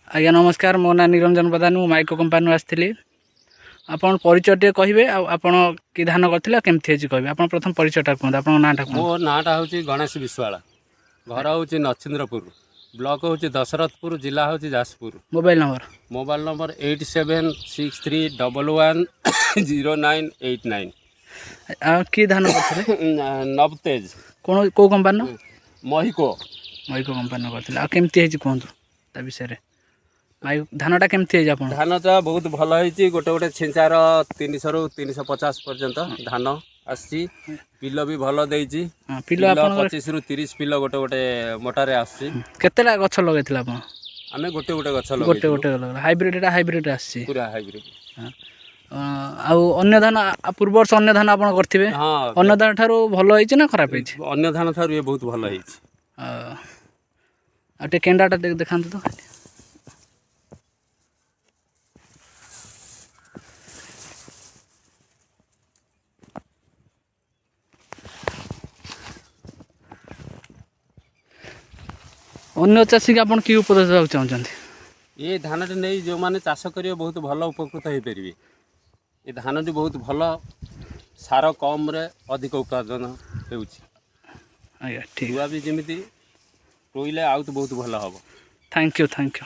ଆଜ୍ଞା ନମସ୍କାର, ମୋ ନାଁ ନିରଞ୍ଜନ ପ୍ରଧାନ। ମୁଁ ମାଇକ୍ରୋ କମ୍ପାନୀରୁ ଆସିଥିଲି। ଆପଣ ପରିଚୟ ଟିକେ କହିବେ ଆଉ ଆପଣ କି ଧାନ କରିଥିଲେ ଆଉ କେମିତି ହେଇଛି କହିବେ। ଆପଣ ପ୍ରଥମ ପରିଚୟଟା କୁହନ୍ତୁ, ଆପଣଙ୍କ ନାଁଟା ମୋ କୁହନ୍ତୁ। ନାଁଟା ହେଉଛି ଗଣେଶ ବିଶ୍ୱାଳ। ଘର ହେଉଛି ନଛିନ୍ଦ୍ରପୁର, ବ୍ଲକ ହେଉଛି ଦଶରଥପୁର, ଜିଲ୍ଲା ହେଉଛି Jajpur. Mobile number? Mobile number 8763110989। ଆଉ କି ଧାନ କରିଥିଲେ? ନବତେଜ। କ'ଣ କେଉଁ କମ୍ପାନୀର? ମହିକୋ। ମାଇକ୍ରୋ କମ୍ପାନୀର କରିଥିଲେ। ଆଉ କେମିତି ହେଇଛି କୁହନ୍ତୁ ତା ବିଷୟରେ। ମାଇ ଧାନଟା କେମିତି ହେଇଛି ଆପଣ? ଧାନଟା ବହୁତ ଭଲ ହେଇଛି। ଗୋଟେ ଗୋଟେ ଛିଞ୍ଚାର 300ରୁ 350 ପର୍ଯ୍ୟନ୍ତ ଧାନ ଆସିଛି। ପିଲ ବି ଭଲ ଦେଇଛି। ହଁ, ପିଲ ପିଲ ଆପଣଙ୍କର 25ରୁ 30 ପିଲ ଗୋଟେ ଗୋଟେ ମୋଟାରେ ଆସୁଛି। କେତେଟା ଗଛ ଲଗେଇଥିଲେ ଆପଣ? ଆମେ ଗୋଟେ ଗୋଟେ ଗଛ ଗୋଟେ ଲଗେଇଥିଲୁ। ଗୋଟେ ଲଗେଇଲେ। ହାଇବ୍ରିଡ଼ଟା ହାଇବ୍ରିଡ଼ ଆସିଛି? ପୁରା ହାଇବ୍ରିଡ୍। ହଁ। ଆଉ ଅନ୍ୟ ଧାନ, ପୂର୍ବ ବର୍ଷ ଅନ୍ୟ ଧାନ ଆପଣ କରିଥିବେ? ହଁ। ଅନ୍ୟ ଧାନ ଠାରୁ ଭଲ ହେଇଛି ନା ଖରାପ ହେଇଛି? ଅନ୍ୟ ଧାନ ଠାରୁ ଇଏ ବହୁତ ଭଲ ହେଇଛି। ଆଉ ଟିକେ କେଣ୍ଡାଟା ଦେଖାନ୍ତୁ ତ। ଅନ୍ୟ ଚାଷୀକି ଆପଣ କି ଉପଦେଶ ଦେବାକୁ ଚାହୁଁଛନ୍ତି? ଏ ଧାନଟି ନେଇ ଯେଉଁମାନେ ଚାଷ କରିବେ ବହୁତ ଭଲ ଉପକୃତ ହେଇପାରିବେ। ଏ ଧାନଟି ବହୁତ ଭଲ, ସାର କମ୍ରେ ଅଧିକ ଉତ୍ପାଦନ ହେଉଛି। ଆଜ୍ଞା, ଠିକ୍। ରୁଆ ବି ଯେମିତି ରୋଇଲେ ଆଉ ତ ବହୁତ ଭଲ ହେବ। Thank you, thank you.